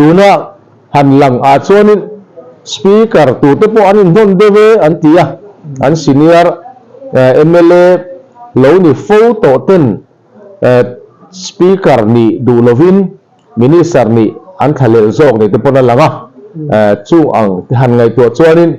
Tuna han lang ah chuanin Speaker turte pawh an inhnawn deuh e an ti a, an senior mla lo ni fo tawh ten Speaker nih duh lovin Minister nih an thlalel zawk ni te pawn a lang a, chung ang te han ngaihtuah chuanin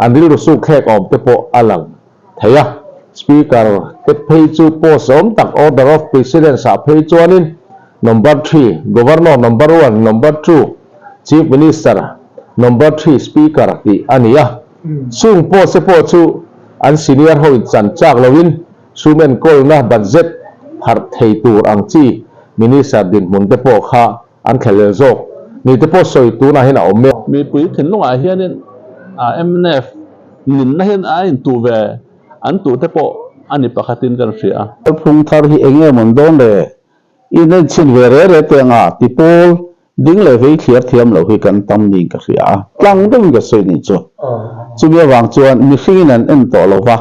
an rilru sukthlek awm te pawh a lang thei a. Speaker te phei chu post awm tak Order of Precedence ah phei chuanin Number three, Governor Number one, Number two, Chief Minister, Number three, Speaker tih a ni a. Chung post te pawh chu an senior ho in chan chak loin Sum enkawlna budget pharh thei tur ang chi Minister dinhmun te pawh kha an thlalel zawk ni te pawh sawi tunah hian a awm mek. Mipui thinlungah hianin mnf ninna hian a intuh ve an tuh te pawh a ni pakhatin kan hria a. Kalphung thar hi eng nge mawn dawn le? In enchhin ve re re teh anga ti pawl Ding leh vei thliar thiam loh hi kan tam niin ka hria a, tlang deuhin ka sawi nih chu. Chumi avang chuan mihringin an en tawh lo va,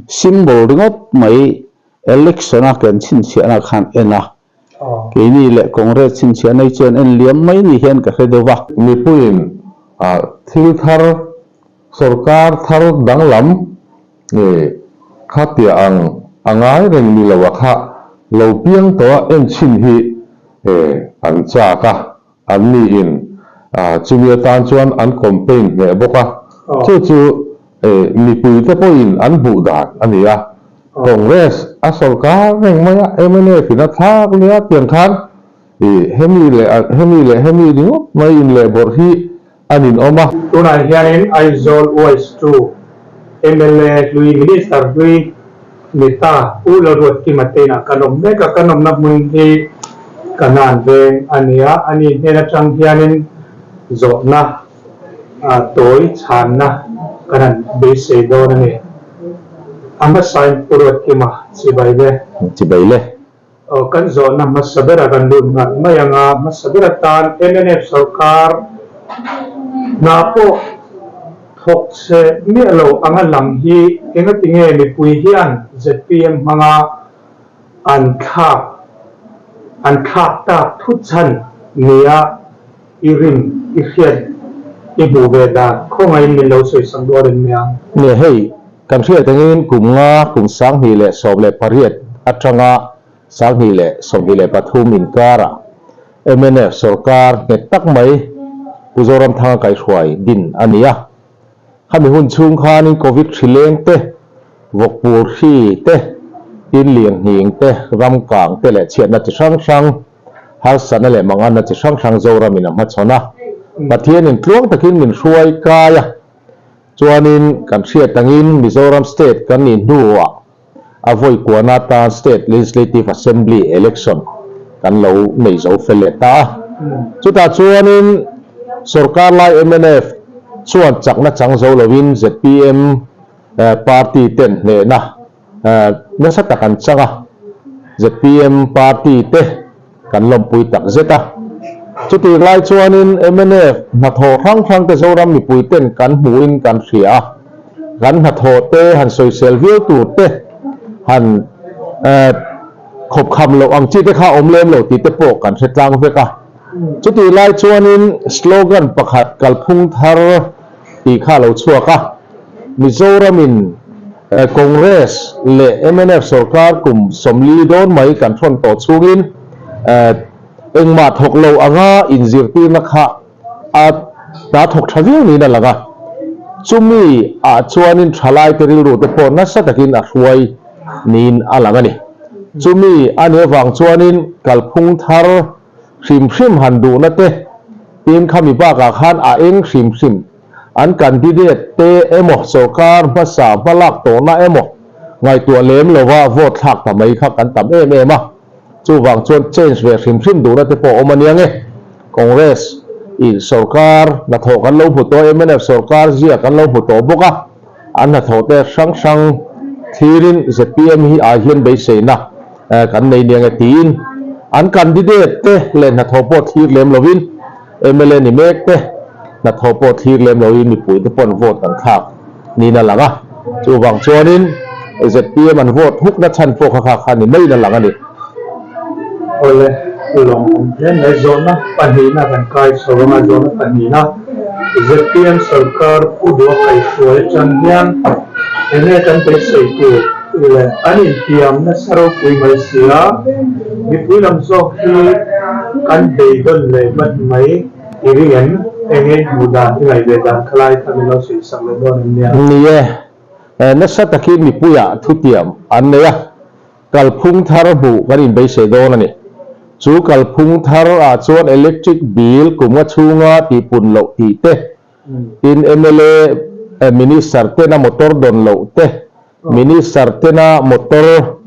symbol ringawt mai election-a kan chhinchhiahna khan en a, keini leh Congress chhinchhiahna hi chuan en liam mai ni hian ka hre deuh va. Mipuiin thil thar, sorkar thar danglam Khatia ang a ngai reng ni lo a kha lo piang tawh a enchhin hi an chak a, an ni in chumi atan chuan an campaign hneh bawk a, chu chu mipui te pawhin an hmuh dan a ni a, Congress a sorkar reng mai a, mnf in a thlak leh a tiang khan hemi leh hemi leh hemi ringawt mai in leh bawrh hi an in awm a. Tunah hianin Aizawl West 2 mla hlui Minister hlui ni ta Pu Lalruatkima te inah kan awm mek a, kan awmna hmun hi Kanan veng a ni a, ani hnen atang hianin zawhna tawi chhanna kan han beisei dawn a ni. A hmasain Pu Ruatkima chibai le. Chibai le. Aw, kan zawhna hmasa bera kan lut nghal mai ang a, hmasa ber atan mnf sorkar hna pawh thawk che miah lo anga lang hi engatinge mipui hian zpm hmanga an thlak an thlak tak thut chhan nia i rin i hriat i hmuh ve dan khawngaihin min lo sawisak dawn em nia? Nia hei, Kan hriat angin kum nga, kum 2018 atanga 2023 inkarah mnf sorkar nghet tak mai Pu Zoramthanga kaihruai din a ni a. Khami hun chhung khanin Covid hri leng te, vawkpur hri te, tin lian nghing te, ram kang te leh chhiatna chi hrang hrang, harsatna leh manganna chi hrang hrang Zoramin a hmachhawn a. Pathianin tluang takin min hruai kai a. Chuanin kan hriat angin Mizoram State kan nih hnuah a vawi kuana atan State Legislative Assembly Election kan lo nei zo fel leh ta a. Chutah chuanin sorkar lai mnf chuan chakna chang zo loin zpm party ten hnehna nasa tak an chang a, zpm party te kan lawmpui tak zet a. Chutih lai chuanin mnf hnathawh hrang hrang te Zoram mipui ten kan hmuhin kan hria a, kan hnathawh te han sawisel viau tur te han khawpkham loh ang chi te kha awm lem lo tih te pawh kan hre tlang vek a. Chutih lai chuanin slogan pakhat kalphung thar tih kha a lo chhuak a, Mizoramin Congress leh mnf sorkar kum 40 dawn mai kan hrawn tawh chhungin engmah thawk lo anga inzirtirna kha a ta thawk tha viau niin a lang a. Chumi ah chuanin thalaite rilru te pawh nasa takin a hruai niin a lang a ni. Chumi a nih avang chuanin kalphung thar hrim hrim han duhna te tin khami bakah khan a eng hrim hrim An candidate te emaw sorkar hmasa hmalak tawhna emaw ngaihtuah lem lova vote thlak ta mai kha kan tam em em a. Chuvang chuan change ve hrim hrim duhna te pawh a awm aniang e. Congress in sorkar hnathawh kan lo hmu tawh a, mnf sorkar zia kan lo hmu tawh bawk a, an hnathawh te hrang hrang thlirin zpm hi ai hian beiseina kan nei niang e tiin an candidate te leh hnathawh pawh thlir lem lovin Mla ni mek te, hnathawh pawh thlir lem loin mipui te pawn vote an thlak niin a lang a. Chuvang chuanin zpm an vote hukna chhan pawh kha kha kha ni maiin a lang a ni. Awle. Lawmawm hle mai. Zawhna pahnihna kan kai chho ang a, zawhna pahnihna zpm sorkar Pu Duha kaihruai atang hian enge kan beisei tur leh an intiam nasa ropui mai si a, mipui lam zawk hi kan beidawn leh vat mai i ring em? Enge i hmuh dan, i ngaih ve dan khalai kha min lo sawi sak leh dawn em nia? Ni e, nasa takin mipuiah thutiam an nei a. Kalphung thar hmuh kan inbeisei dawn a ni. Chu kalphung thar ah chuan electric bill kum nga chhunga tihpun loh tih te, tin mla minister tena motor dawn loh te, minister tena motor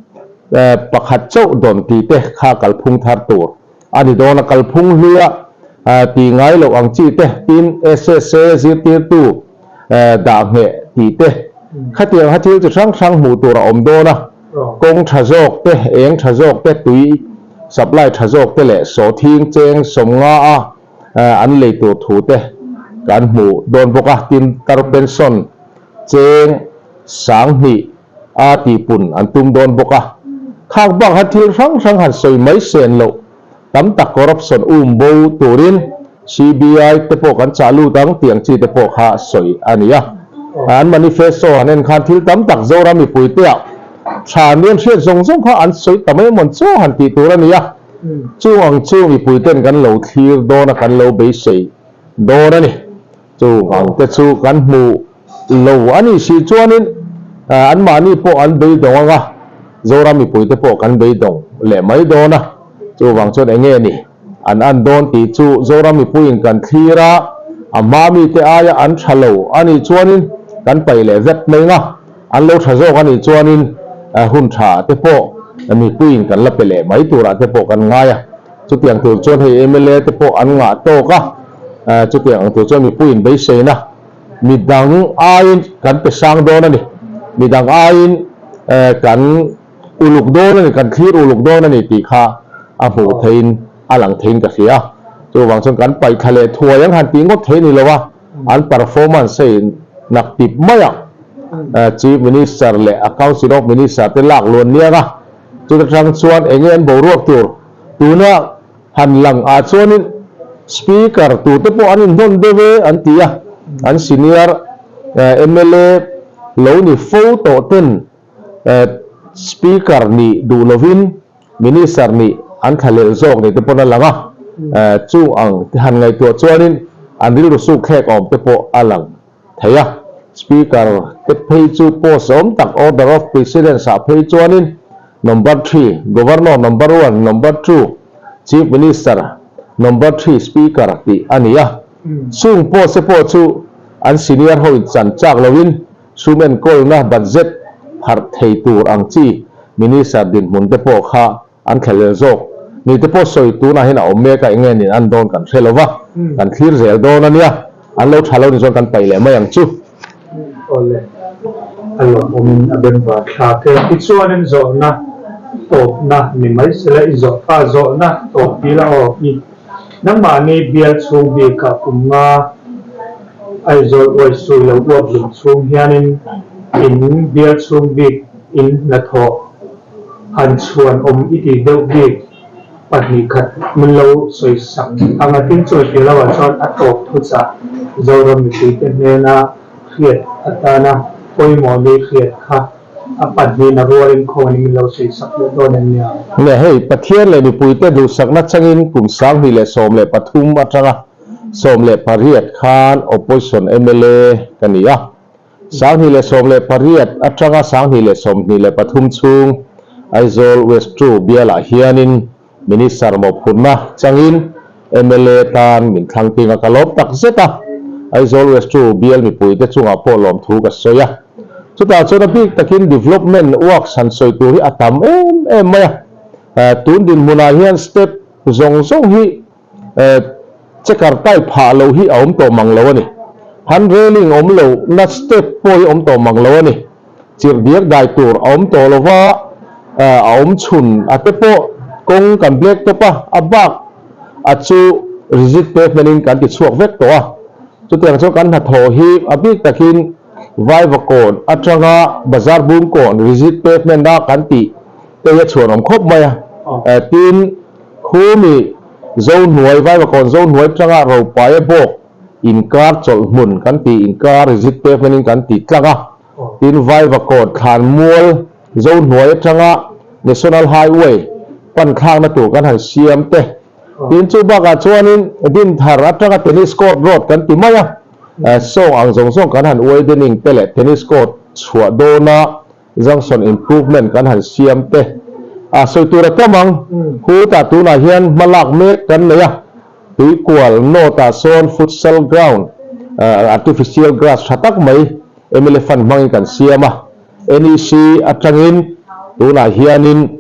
pakhat chauh dawn tih te kha kalphung thar tur a ni dawn a. Kalphung hluia tih ngai loh ang chi te, tin SSA zirtirtu dah ngheh tih te, khatiang ha thil chi hrang hrang hmuh tur a awm dawn a, kawng tha zawk te, eng tha zawk te, tui supply tha zawk te leh sawhthing cheng sawmnga a an lei tur thu te kan hmu dawn bawk a, tin tar pension cheng 2000 a tihpun an tum dawn bawk a, khak bak ha thil hrang hrang han sawi mai sen loh. Tam tak corruption um bo turin CBI te pawh kan chah lut ang tih ang chi te pawh kha sawi a ni a. An manifesto han en khan thil tam tak Zoram mipuite ah tha ni an hriat zawng zawng kha an sawi ta mai emawn chaw han tih tur a ni a. Chung ang chu mipuiten kan lo thlir dawn a kan lo beisei dawn a ni. Chung ang te chu kan hmu lo a nih si chuanin anmahni pawh an beidawng ang a, Zoram mipuite pawh kan beidawng leh mai dawn a, chuvang chuan eng nge ni an an dawn tih chu Zoram mipuiin kan thlir a, a hma mite aia an tha lo a nih chuanin kan paih leh vek mai ang a, an lo tha zawk a nih chuanin hun tha te pawh mipuiin kan la pe leh mai turah te pawh kan ngai a, chutiang tur chuan hei mla te pawh an ngah tawk a, chutiang ang tur chuan mipuiin beiseina. Midang aiin kan pe sang dawn a ni. Midang aiin kan uluk dawn a ni, kan thlir uluk dawn a ni tih kha a hmuh theihin a lang theihin ka hria. Chuvang chuan kan paihthla leh thuai ang han tih ngawt thei ni lo a, an performance hei nak tip mai a, Chief Minister leh a Council of Minister te lak luan niang a, chuta tang chuan enge an boruak tur tuna Han lang ah chuanin Speaker turte pawh an inhnawn deuh e an ti a, an senior mla lo ni fo tawh ten Speaker nih duh lovin Minister nih an thla lel zawk ni te pawn a lang a, chung ang te han ngaihtuah chuanin an rilru suk thlek awm te pawh a lang thei a. Speaker te phei chu post awm tak Order of Precedence ah phei chuanin Number three, Governor Number one, Number two, Chief Minister, Number three, Speaker tih a ni a. Chung post te pawh chu an senior ho in chan chak loin sum enkawlna budget pharh thei tur ang chi Minister dinhmun te pawh kha An thlalel zawk ni te pawh sawi tunah hian a awm mek a, eng nge nin an dawn kan hre lo va, kan thlir zel dawn a nia, an lo tha lo ni chuan kan paih leh mai ang chu. Awle, a lawmawmin a bengvar thlak e. Tichuanin zawhna tawpna ni mai sela i zawh a, zawhna tawp ti la aw i nangmahni bial chhung bikah kum nga Aizawl uaisui lo uap lung chhung hianin in bial chhung bik in hnathawh Han chhuan awm i tih deuh bik 2 khat min lo sawi sak ang a tin chawi piah lo ah chuan a tawp thu chah Zoram mipuite hnena hriat atana pawimawh ni hriat kha a pahnihin a rualin khawngaih min lo sawi sak leh dawn em nia. Nge hei Pathian leh mipuite duhsakna changin kum 2013 atanga 18 khan Opposition mla ka ni a. 2018 atanga 2023 chhung Aizawl West Two bialah hianin Minister mawhphurhna changin mla tan min thlang ting a, ka lawm tak zet a. Aizawl West Two bial mipuite chungah pawh lawmthu ka sawi a. Chutah chuan a bik takin development works han sawi tur hi a tam em em mai a. Tun dinhmunah hian step zawng zawng hi Checker type phah loh hi a awm tawh mang lo a ni. Hand railing awm loh na step pawh hi awm tawh mang lo a ni. Chirh diak dai tur a awm tawh lo va, a awm chhun a te pawh kawng kan black top a, a bak a chu rigid pavement in kan ti chhuak vek tawh a. Chutiang chuan kan hnathawh hi a bik takin Vaivakawn atanga Bazar Bungkawn rigid pavement a kan tih te hi a chhuanawm khawp mai a. Tin. Khumi Zohnuai, Vaivakawn Zohnuai tanga Ropaia bawk inkar chawlh hmun kan tih inkar rigid pavement in kan tih tlang a. Tin, Vaivakawn Thlanmual Zohnuai atanga National Highway pan thlakna tur kan han siam te. Tin, chu bakah chuanin Dinthar atanga Tennis Court Road kan ti mai a, sawng ang zawng zawng kan han widening te leh Tennis Court chhuah dawna Junction improvement kan han siam te a sawi tur a tam ang. Khutah tunah hian hma lak mek kan nei a, Tuikual North ah sawn futsal ground artificial grass tha tak mai mla fund hmangin kan siam a, NEC atangin tunah hianin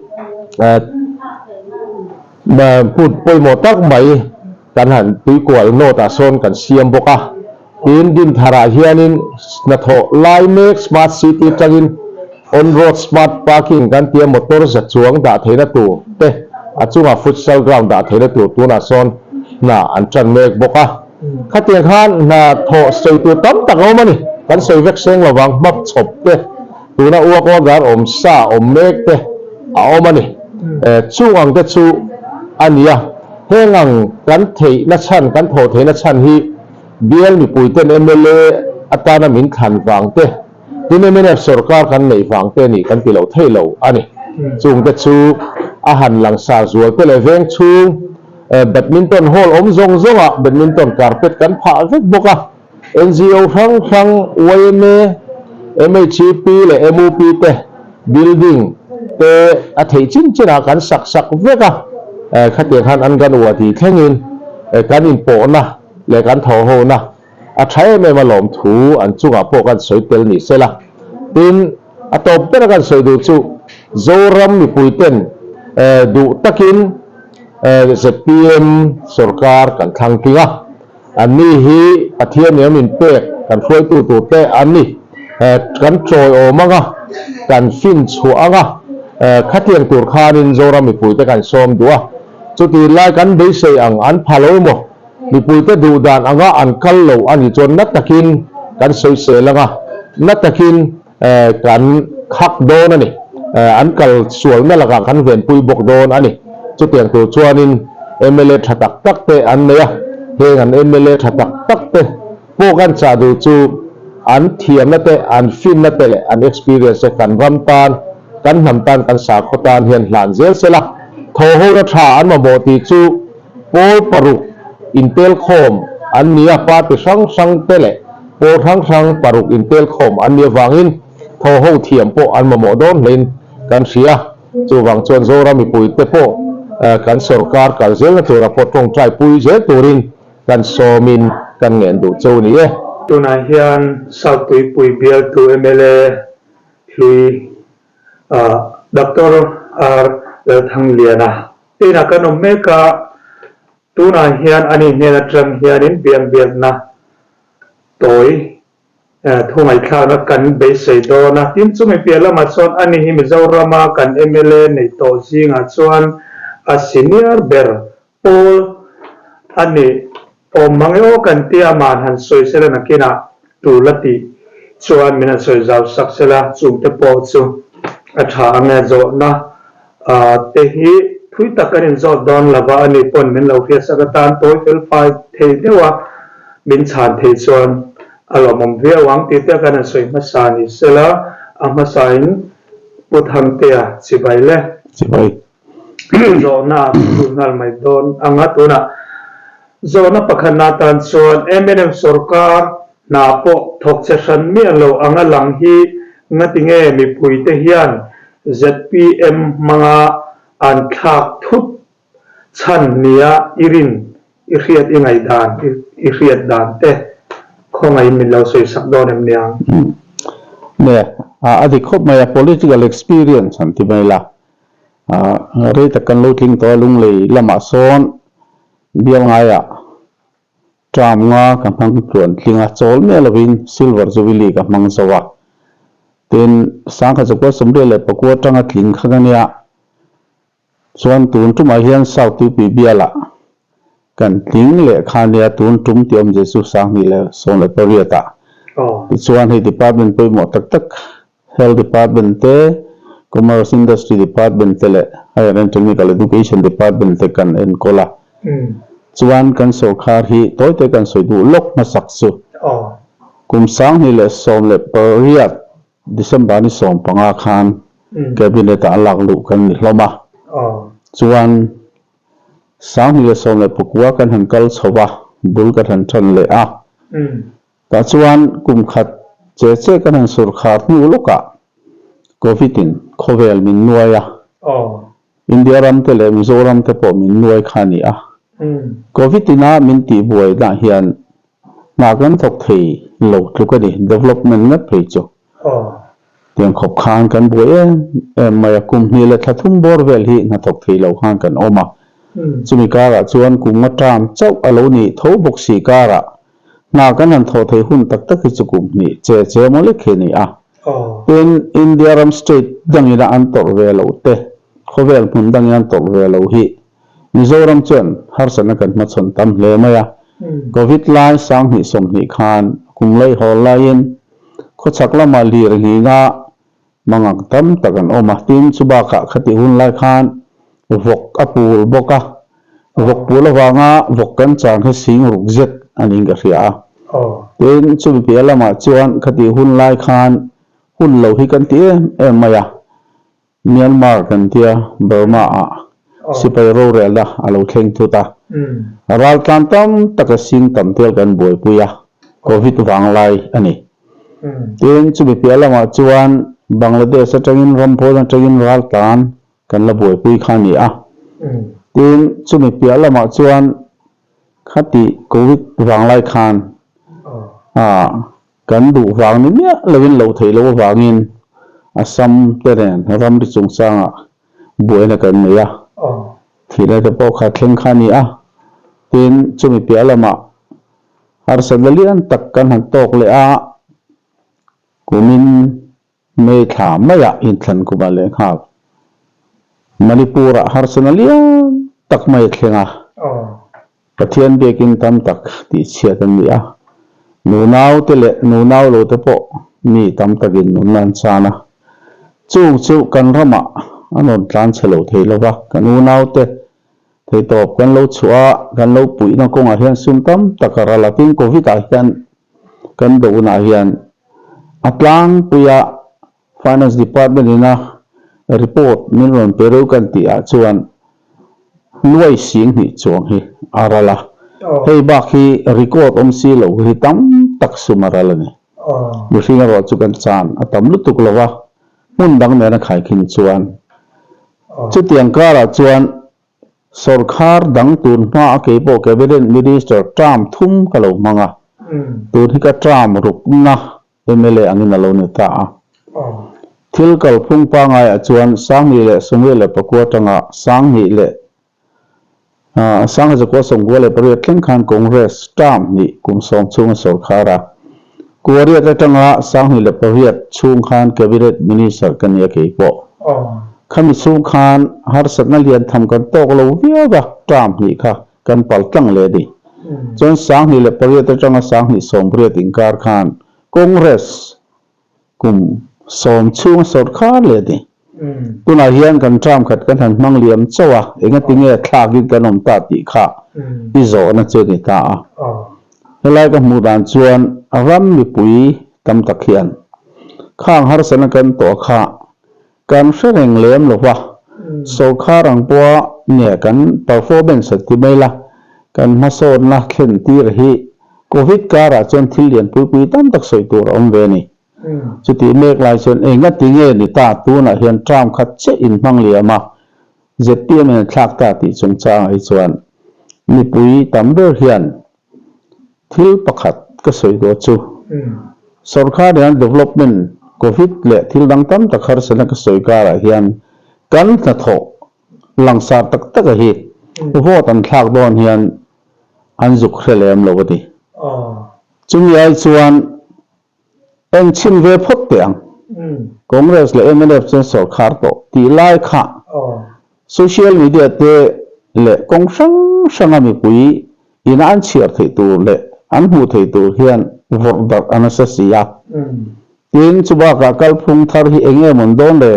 hmun pawimawh tak mai kan han Tuikual North ah sawn kan siam bawk a. Tin, Dintharah hianin hnathawh lai mek Smart City atangin On-road smart parking kan tia motor za chuang dah theihna tur te, a chungah futsal ground dah theihna tur tunah sawn hna an tan mek bawk a. Khatiang khan hna thawh sawi tur tam tak a awm a ni. Kan sawi vek seng lovang hmap chhawp te, tuna uak order awm sa awm mek te a awm a ni. Chung ang te chu a ni a. Heng ang kan theihna chhan, kan thawh theihna chhan hi Bial mipuiten mla atana min thlan vang te, tin mnf sorkar kan neih vang te nih kan ti lo thei lo a ni. Chungte chu a han langsar zual te leh veng chhung badminton hall awm zawng zawngah badminton carpet kan phah vek bawk a. NGO hrang hrang yma, MHEP leh MUP te building te a theih chin chinah kan sak sak vek a. Khatiang khan an gan uah tih thlengin kan inpawhna leh kan tho hona a tha em em a lawm thu an chungah pawh kan sawi tel ni sela. Tin, a tawp bera kan sawi duh chu Zoram mipuiten duh takin zpm sorkar kan thlang tling a, anni hi Pathian nen min pek kan hruaitu tur te an ni. Kan chawiawm anga, kan fin chhuah anga, khatiang tur khanin Zoram mipuite kan sawm duh a. Chutih lai kan beisei ang an pha lo emaw, mipuite duh dan anga an kal lo a nih chuan na takin kan sawisel anga, na takin kan khak dawn a ni. An kal sualna lakah kan venpui bawk dawn a ni. Chutiang tur chuanin mla tha tak tak te an nei a, heng an mla tha tak tak te pawh kan chah duh chu an thiamna te, an finna te leh an experience te kan ram tan, kan hnam tan, kan sakhaw tan hian hlan zel sela, thawhhona tha an mamawh tih chu pawl paruk intelkhawm an ni a, party hrang hrang te leh pawl hrang hrang paruk intelkhawm an nih avangin thawhho thiam pawh an mamawh dawn hlein kan hria. Chuvang chuan Zoram mipuite pawh kan sorkar kal zelna tura pawh tawngtai pui zel turin Kan sawmin kan ngen duh cho ni e. Tunah hian South Tuipui bialtu mla hlui Doctor R Lalthangliana inah kan awm mek a, tunah hian ani hnen atang hianin biangbiakna tawi Thu ngaihthlakna kan beisei dawn a, tin chumi piah lamah chuan ani hi Mizorama kan mla neih tawh zingah chuan a senior ber pawl a ni. Awm mang e aw kan tia ama'n han sawi sela nakinah tul a tih chuan min han sawi zau sak sela chungte pawh chu a tha ang e. Zawhna te hi thui tak kan inzawt dawn lova ani pawn min lo hriatsak atan tawi felfai thei deuh a. Min chhan thei chuan a lawmawm viau ang tih te kan han sawi hmasa ni sela, a hmasain Pu Thangtea chibai le. Chibai. Zawhna a thu nghal mai dawn ang a, tunah zawhna pakhatna atan chuan mnf sorkar hna pawh thawk che hran miah lo anga lang hi ngatinge mipuite hian zpm hmanga an thlak thut Chhan nia i rin, i hriat i ngaihdan, i hriat dan te khawngaihin min lo sawi sak dawn em niang? Ne, a dik khawp mai a, political experience han ti mai la, rei tak kan lo tling tawh a, Lunglei lamah sawn bial ngaiah term nga ka hmang tluan tling a, chawl miah lovin Silver Jubilee ka hmang zo a, tin Sangkhat Zakua 94 atanga tling kha ka nia. Chuan tun tumah hian South Tuipui bialah kan tling leh kha nia tun tum tih awmzia chu 2018 ah. Tichuan hei department pawimawh tak tak Health department te, Commerce Industry Department te leh Higher and Technical Education Department te kan enkawl a. Chuan kan sorkar hi tawite kan sawi duh lawk hmasak chu kum 2018 December ni 15 khan Cabinet ah lak luh kan ni hlawm a. Chuan 2019 kan han kal chho a, bul kan han tan leh a. Tah chuan kum khat che che kan han surkhar hnu lawkah Covid in khawvel min nuai a, India ram te leh Mizoram te pawh min nuai kha a ni a. Covid ina min tihbuai nah hian hna kan thawk thei lo tluk a ni, development ngat phei chu. Tiang khawp khan kan buai em em mai a, kum hnih leh thla thum bawr vel hi hna thawk thei lo khan kan awm a. Chumi karah chuan kum nga term chauh a lo nih tho bawk si karah Hna kan han thawh theih hun tak tak hi chu kum hnih che che maw lek hi a ni a. Tin, India ram state dangina an tawrh ve loh te, khawvel hmun dangin an tawrh ve lo hi Mizoram chuan harsatna kan hmachhawn tam hle mai a. Covid lai 2020 khan kum laihawl laiin khawchhak lamah lir nghinga Mangang tam tak an awm a, tin chu bakah khatih hun lai khan vawk a pul bawk a, vawk pul avanga vawk kan chang hi sing ruk zet a niin ka hria a. Tin, chumi piah lamah chuan khatih hun lai khan hun lo hi kan ti em em mai a, Myanmar kan tia Burma ah sipai rorelna a lo thleng thut a, raltlan tam taka sing tam tel kan buaipui a, Covid vanglai a ni. Tin, chumi piah lamah chuan Bangladesh atangin ram pawn atangin raltlan kan la buaipui kha a ni a. Tin, chumi piah lamah chuan khati Covid vanglai khan kan duh vang ni miah loin loh theih loh avangin Assam te nen ramri chungchangah buaina kan nei a. Thihna te pawh kha thleng kha a ni a. Tin, chumi piah lamah Harsatna lian tak kan han tawk leh a, kumin May thla maiah inthlan kum a leh nghal. Manipur-ah harsatna lian tak mai a thleng a, Pathian biakin tam tak tihchhiat an ni a, nunaute leh nunau lote pawh mi tam takin nunna an chan a. Chung chu kan ramah an rawn tlan chhe lo thei lo va, kan unaute Theitawp kan lo chhuah a, kan lo puihna kawngah hian sum tam tak a ral a, tin Covid ah hian kan dohna hian a tlangpui a Finance Department ina report min rawn pe reuh kan tih ah chuan nuai sing hnih chuang hi a ral a, hei bak hi record awm si lo hi tam tak sum a ral a ni. Mihring erawh chu kan chan a tam lutuk lo va, hmun dang nena khaikhin chuan Chutiang karah chuan sawrkhar dang tun hma a kei pawh Cabinet Minister term thum ka lo hmang a, tun hi ka term rukna mla angin a lo ni ta a. Thil kalphung pangaiah chuan 2019 atanga 2018 thleng khan Congress term hnih kum sawm chhunga sawrkhar a, Kuariat atanga 2008 chhung khan Cabinet Minister ka ni a kei pawh. Khami chhung khan harsatna lian tham kan tawk lo viau a, term hnih kha kan pal tlang leh a ni. Chuan 2008 atanga 2018 inkar khan Congress Kum sawm chhunga sawrkhar leh a ni. Tunah hian kan term khat kan han hmang liam chauh a, engatinge thlakin kan awm ta tih kha i zawhna chu a ni ta a. Helai ka hmuh dan chuan ram mipui tam tak hian khang harsatna kan tawh kha kan hre reng lem lo va, sawrkhar ang pawha nge kan performance a ti mai la, kan hmasawnna thlen tir hi Covid karah chuan thil lian pui pui tam tak sawi tur a awm ve a ni. Chutih mek lai chuan eng a ti nge ni ta tunah hian term khat chiah in hmang liam a, zpm in a thlak ta tih chungchangah hi chuan mipui tam ber hian thil pakhat ka sawi duh chu sawrkar hian development Covid leh thil dang tam tak harsatna ka sawi karah hian kan hnathawh langsar tak tak a hi vote an thlak dawn hian an zuk hre lem lo a ni. Chumi ai chuan eng chhin ve phawt teh ang. Congress leh mnf chuan sawrkhar tawh tih lai kha social media te leh kawng hrang hranga mipui ina an chhiar theih tur leh an hmuh theih tur hian vawrh darh a nasa si a. Tin, chubakah kalphung thar hi eng nge mawn dawn le?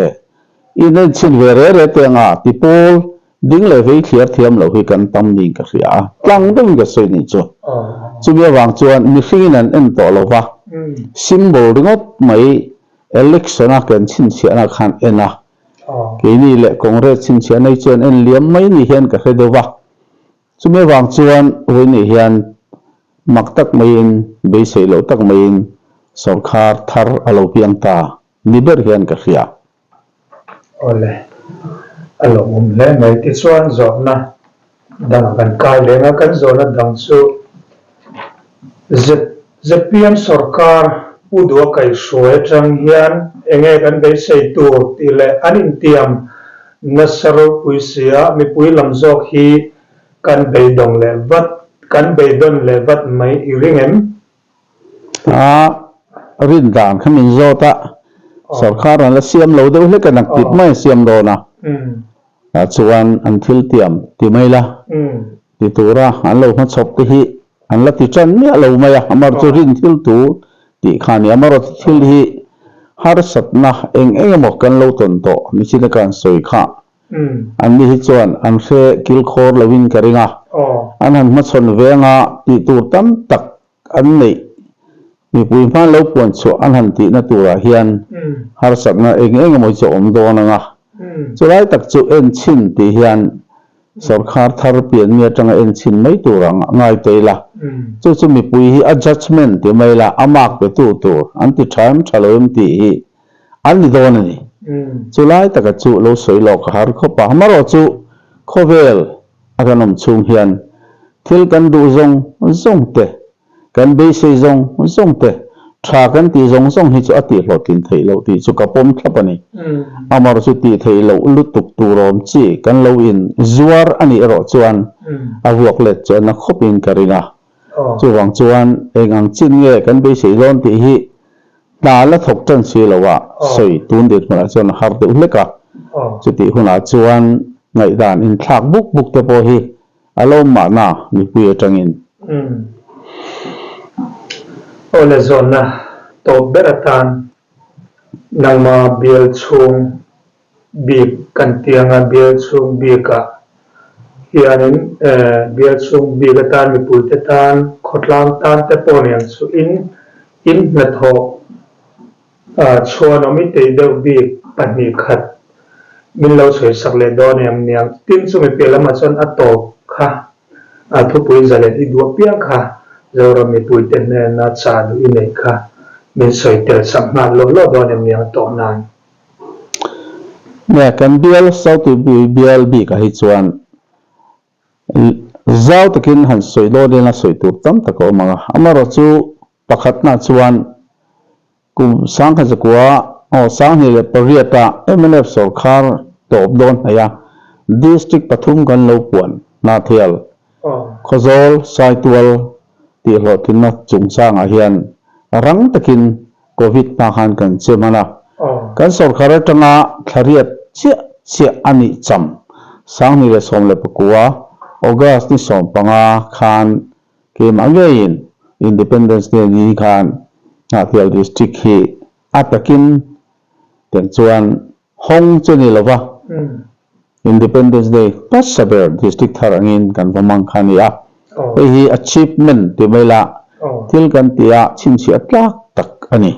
Inenchhin ve re re te anga ti pawl ding leh vei thliar thiam lo hi kan tam niin ka hria a, tlang deuhin ka sawi nih chu. Chumi avang chuan mihringin an en tawh lo va, symbol ringawt mai election a kan chhinchhiahna khan en a, keini leh Congress chhinchhiahna hi chuan en liam mai ni hian ka hre deuh va. Chumi avang chuan vawiin hian mak tak maiin, beisei loh tak maiin sawrkhar thar a lo piang ta ni ber hian ka hria. Awle, a lawmawm hle mai. Tichuan zawhna dang kan kai leng a, kan zawhna dang chu ZPM sawrkar Pu Dua kaihhruai atang hian enge kan beisei tur tih leh an intiam nasa ropui sia mipui lam zawk hi kan beidawng leh vat, kan beidawn leh vat mai i ring em? A rin dan kha min zawt a, sawrkar an la siam lo deuh hlek a, naktip mai a siam dawn a, tah chuan an thil tiam ti mai la ti tura an lo hmachhawp te hi an la ti tan miah lo mai a, amar chu rin thil tu tih kha a ni, amarawh thil hi harsatna eng eng emaw kan lo tawn tawh nichin a ka han sawi kha Anni hi chuan an hre kilkhawr loin ka ring a, an han hmachhawn venga tih tur tam tak an neih mipui hman lo puan chhuah an han tihna turah hian harsatna eng eng emaw chu a awm dawn ang a. Chulai tak chu en chhin tih hian sawrkhar thar pian mi atanga en chhin mai tur ang ngai ta ila, chu chu mipui hi a judgement ti mai ila a mark petu tur an ti tha em tha lo em tih hi An ni dawn a ni. Chu lai taka chu lo sawi lawk a har khawp a. Amarawh chu khawvel a kan awm chhung hian thil kan duh zawng zawng te, kan beisei zawng zawng te, tha kan tih zawng zawng hi chu a tih hlawhtlin theih loh tih chu ka pawm thlap a ni. Amarawh chu tih theih loh lutuk tur awm chi kan lo in zuar a nih erawh chuan a vuak let chu a na khawpin ka ring a. Chuvang chuan eng ang chin nge kan beisei dawn tih hi Hna la thawk tan si lo a, sawi tun dinhmunah chuan a har deuh hlek a. Chutih hunah chuan ngaihdan inthlak buk buk te pawh hi a lo awm mahna mipui atangin. Aw le zawnna tawp ber atan nangma bial chhung bik kan ti anga bial chhung bikah hianin bial chhung bik atan mipuite tan khawtlang tan te pawh ni ang chu in in hnathawh chhuanawm i tei deuh bik pahnih khat min lo sawi sak leh dawn em niang tin chumi piah lamah chuan a tawp kha a thupui zalen i duah piang kha Zoram mipuite hnena chah duh i neih kha min sawi tel sak nghal lawh lawh dawn em niang tawh nan. Nia, kan bial Sautipui bial bikah hi chuan zau takin han sawi dawn ila sawi tur tam tak a awm ang a. Amaherawhchu pakhatna chuan kum sangkhat zakua aw 2008-ah mnf sawrkhar tawp dawn hnaih a, District pathum kan lo puan Hnahthial, Khawzawl, Saitual tih hlawhtlinna chungchangah hian rang takin Covid hma khan kan che hman a, kan sawrkar atanga thla riat chiah chiah a nih cham 2019 August ni 15 khan keimah ngeiin Independence Day ni khan Hnahthial District hi a takin tiang chuan hawng chu ni lova Independence Day hmasa ber District thar angin kan va hmang kha a ni a. Hei hi achievement ti mai la thil kan tih a chhinchhiah tlak tak a ni.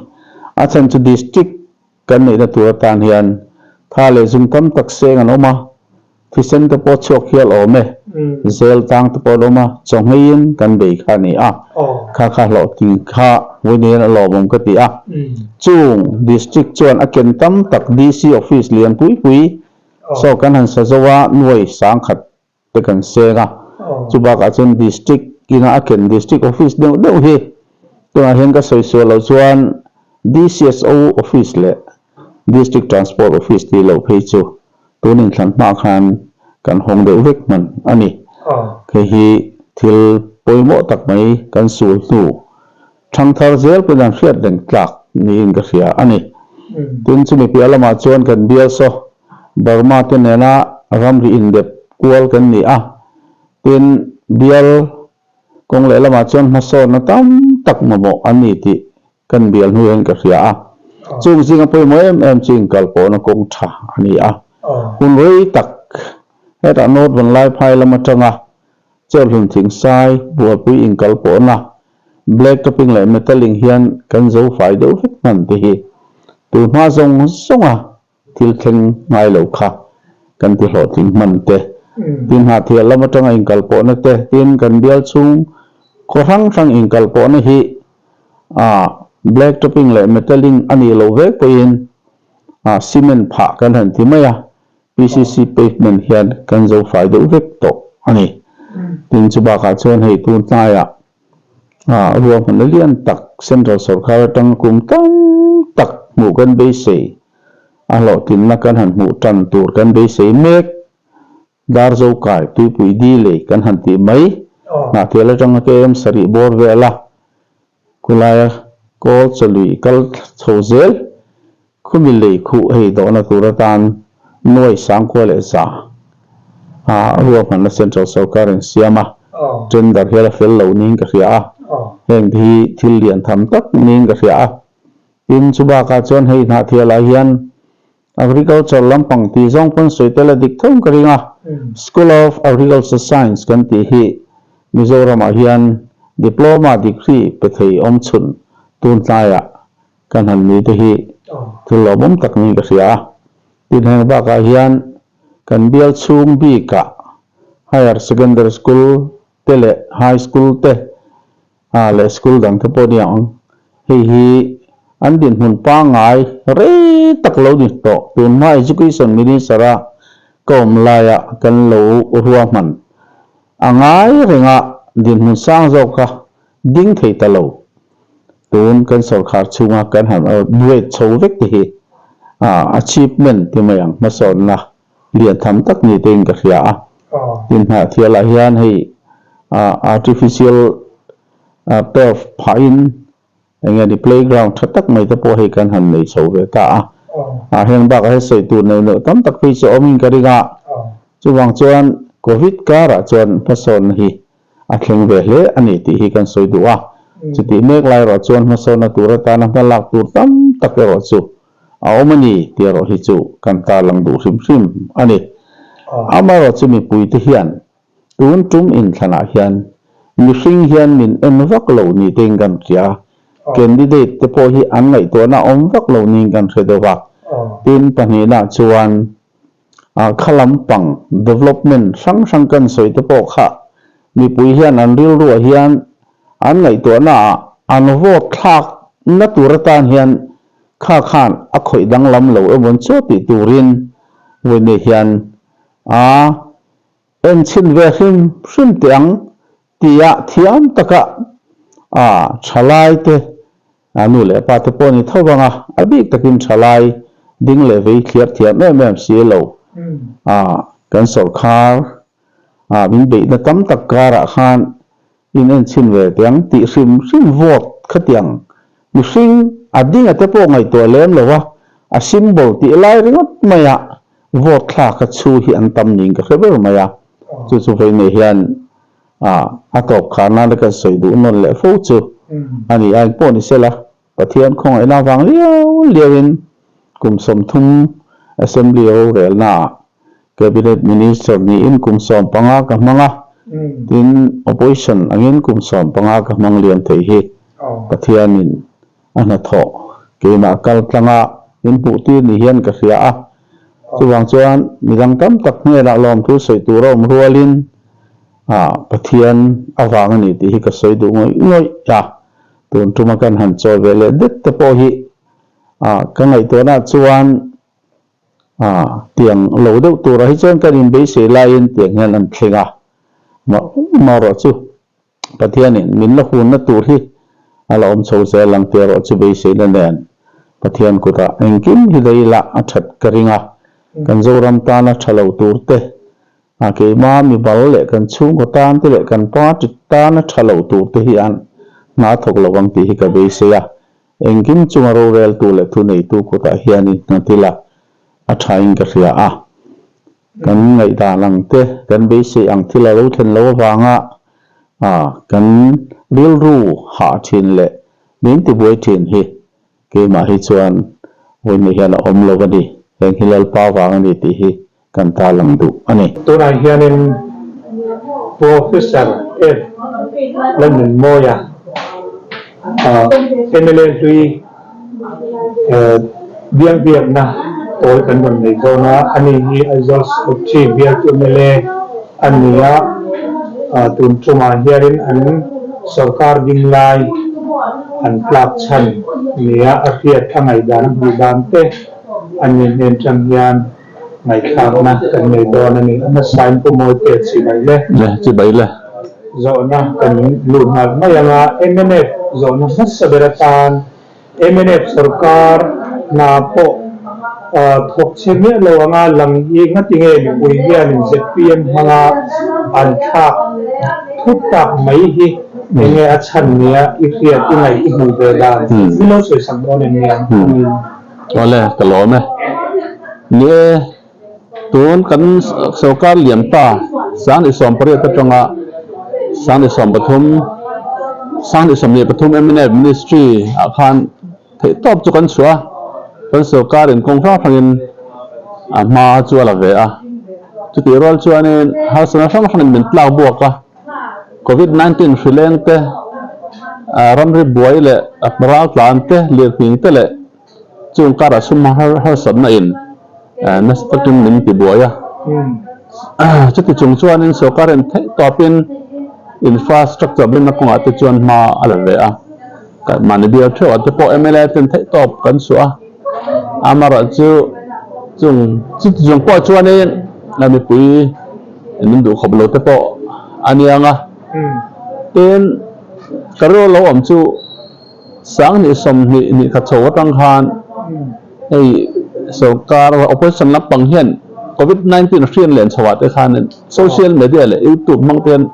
A chhan chu District kan neihna tur atan hian tha leh zum tam tak seng an awm a, thisen te pawh chhuak hial awm e, zel tang te pawh an awm a, chawngheiin kan bei kha a ni a. Kha kha hlawhtling kha vawiin a lawmawm ka ti a. Chung District chuan a ken tam tak DC Office lian pui pui Saw kan han sa zo a, nuai sangkhat te kan seng a, chu bakah chuan District ina a ken District Office deuh deuh hi tunah hian ka sawi sual loh chuan DCSO Office leh District Transport Office tih loh phei chu tun inthlan hma khan kan hawng deuh vek hman a ni. Hei hi thil pawimawh tak mai kan sul hnu Thangthar zel pawhin an hriat reng tlak niin ka hria a ni. Tin, chumi piah lamah chuan kan bial saw Burma te nena ramri indep kual kan ni a. Tin, bial kawng lehlamah chuan hmasawnna tam tak mamawh an ni tih kan bial hnu hian ka hria a. Chung zinga pawimawh em em chu inkalpawhna kawng tha a ni a. Hun rei tak hetah North Vanlaiphai lam atanga Chawlhlun Thingsai bualpui inkalpawhna black topping leh metalling hian kan zo fai deuh vek hman te hi tunhma zawng zawnga thil thleng ngai lo kha kan ti hlawhtling hman te, tin hnahthial lam atanga inkalpawhna te, tin kan bial chhung khaw hrang hrang inkalpawhna hi ah black topping leh metalling a nih loh vek pawhin ah cement phah kan han ti mai a, PCC pavement hian kan zo fai deuh vek tawh a ni. Tin chu bakah chuan hei tun hnaiah ah ruahmanna lian tak Central sorkar atanga kum tam tak hmuh kan beisei a hlawhtlinna kan han hmuh tan tur kan beisei mek Darzo kai tuipui di lei kan han tih mai Hnahthial atanga KM sarih bawr vela Khulaia kawl chawlui kal chho zel khumi lei khuh hei dawhna tur atan nuai sangkhua leh za a ruahmanna Central sorkar in siam a, tender hial a fel lo niin ka hria a, heng te hi thil lian tham tak niin ka hria a. Tin, chu bakah chuan hei hnahthialah hian Agriculture lampang tih zawng pawn sawi tel a dik tho ka ring a, School of Agriculture Science kan tih hi Mizoramah hian Diploma degree pe thei awm chhun tun tlaiah kan han ni te hi thil lawmawm tak niin ka hria a. Tin heng bakah hian kan bial chhung bikah Higher Secondary School te leh High School te A leh school dang te pawh nia ang. Hei hi an dinhmun pangngai rei tak lo ni tawh. Tunhma Education Minister a ka awm laia kan lo ruahman a ngai renga dinhmun sang zawk kha ding thei ta lo. Tun kan sawrkhar chhunga kan han upgrade chho vek te hi achievement ti mai ang hmasawnna lian tham tak ni tein ka hria a. Tin hnahthialah hian hei artificial turf phahin eng nge ni playground tha tak mai te pawh hei kan han nei chho ve ta a. Heng bakah hian sawi tur neuh neuh tam tak phei chu awmin ka ring a. Chuvang chuan Covid karah chuan hmasawnna hi a thleng ve hle a ni tih hi kan sawi duh a. Chutih mek lai erawh chuan hmasawnna tur atana hma lak tur tam tak erawh chu a awm a ni tih erawh hi chu kan tarlang duh hrim hrim a ni. Amaherawh chu mipuite hian tun tum inthlanah hian mihring hian min en vak lo ni tein kan hria a, candidate te pawh hi an ngaihtuahna a awm vak lo niin kan hre deuh a. Tin, pahnihnaah chuan kha lampang development hrang hrang kan sawi te pawh kha mipui hian an rilruah hian an ngaihtuahnaah an vote thlak na tur atan hian kha khan a khawih danglam lo emawn chaw tih turin vawiin hian a enchhin ve hrim hrim teh ang tia thiam taka a thalai te a nu leh pa te pawh ni tho vang a, a bik takin thalai ding leh vei thliar thiam em em si lo a kan sawrkhar a min beihna tam tak karah khan in enchhin ve teh ang tih hrim hrim vote khatiang mihring a dinga te pawh ngaihtuah lem lo a, a symbol tih lai ringawt maia vote thlak a chhu hi an tam niin ka hre ber mai a, chu chu vei nei hian a tawp khar nana kan sawi duh nawn leh fo chu a ni a, engpawh ni sela Pathian khawngaihna avang liau liauin kum 30 Assembly rorelnaah Cabinet Minister niin kum 15 ka hmang a, tin Opposition angin kum 15 ka hmang liam thei hi Pathianin a hnathawh keimah kal tlanga min hmuhtir ni hian ka hria a. Chuvang chuan midang tam tak hnenah lawmthu sawi tur a awm rualin Pathian avang a ni tih hi ka sawi duh ngawih ngawih a. Tun tuma kan han chawi ve leh det te pawh hi ka ngaihtuahnaah chuan tiang lo deuh turah hi chuan kan inbeisei laiin tiang hian an thleng a. Marawh chu Pathianin min la hunna tur hi a la awm chho zel ang tih erawh chu beiseina nen Pathian kutah engkim hi lei lah a that ka ring a. Kan Zoram tana tha lo tur te, a keima mibal leh kan chhungkaw tan te leh kan party tana tha lo tur te hi an hna thawk lo ang tih hi ka beisei a. Engkim chunga roreltu leh thuneitu kutah hianin hna thila a thain ka hria a. Kan ngaihdan ang te, kan beisei ang thil a lo thlen lo avanga kan rilru hah thin leh min tibuai thin hi keimah hi chuan. Vawiin hian a awm lo a ni. Heng hi Lalpa vang a ni tih hi kan tarlang duh a ni. Tunah hianin Professor F. Lalnunmawia, mla hlui biangbiakna tawi kan rawn nei dawn a, ani hi Aizawl Secretary bialtu mla a ni a, tun tumah hianin an sorkar ding lai an tlak chhan nia a hriat a ngaihdan a hmuh dan te a ni hnen tang hian ngaihthlakna kan nei dawn a ni. A hmasain Pu Mawite chibai le. Le, chibai le. Zawhna kan lut nghal mai ang a, mnf zawhna hmasa ber atan mnf sorkar hna pawh thawk chhe miah lo anga lang hi ngatinge mipui hianin zpm hmanga an thlak thut tak mai hi enge a chhan nia i hriat i ngaih i hmuh ve dan mi lo sawi sak dawn em niang? Awle, ka lawm e. Ni e, tun kan sorkar lian ta 2018 atanga 2013, 2023 mnf ministry ah khan theih tawp chu kan chhuah a, kan sorkar in kawng hrang hrangin a hma chu a la ve a. Chutih rual chuanin harsatna hrang hrangin min tlak buak a. Covid 19 hri leng te, ramri buai leh ral tlan te, lirhming te leh chung karah sum harsatna in nasa takin min ti buai a. Chuti chung chuanin sorkar in theih tawpin infrastructure blenna kawngah te chuan hma a la ve a. Mahni bial theuhah te pawh mla ten theih tawp kan chhuah a, amaherawhchu chung chuti chung pawh chuanin mipui min duh khawp lo te pawh a niang a, tin ka rilru lo awm chu 20 20 khat chho atang khan hei sorkar opposition lampang hian covid 19 hrian len chho ah te khan social media leh youtube hmang te hian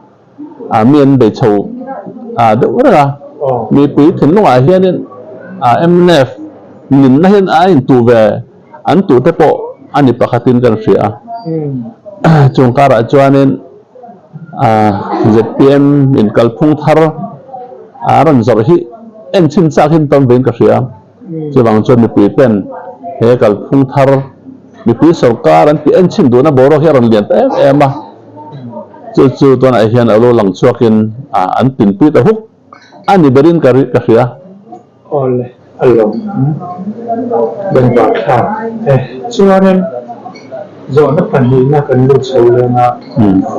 ah mi an bei chho ah deuh reng a, mipui thinlungah hianin ah mnf ninna hian a intuh ve an tuh te pawh a ni pakhatin kan hria a, chung karah chuanin ah zpm in kalphung thar a rawn zawrh hi en chhin chak hi an tam vein ka hria. Chuvang chuan mipui ten he kalphung thar mipui sorkar an tih en chhin duhna boruak hi a rawn lian ta em em a, chu chu tunah hian a lo lang chhuakin an tinpui ta huk a ni berin ka ka hria. Awle a lawm benvar thlak e. Chuanin Zawhna pahnihna kan lut chho leng a,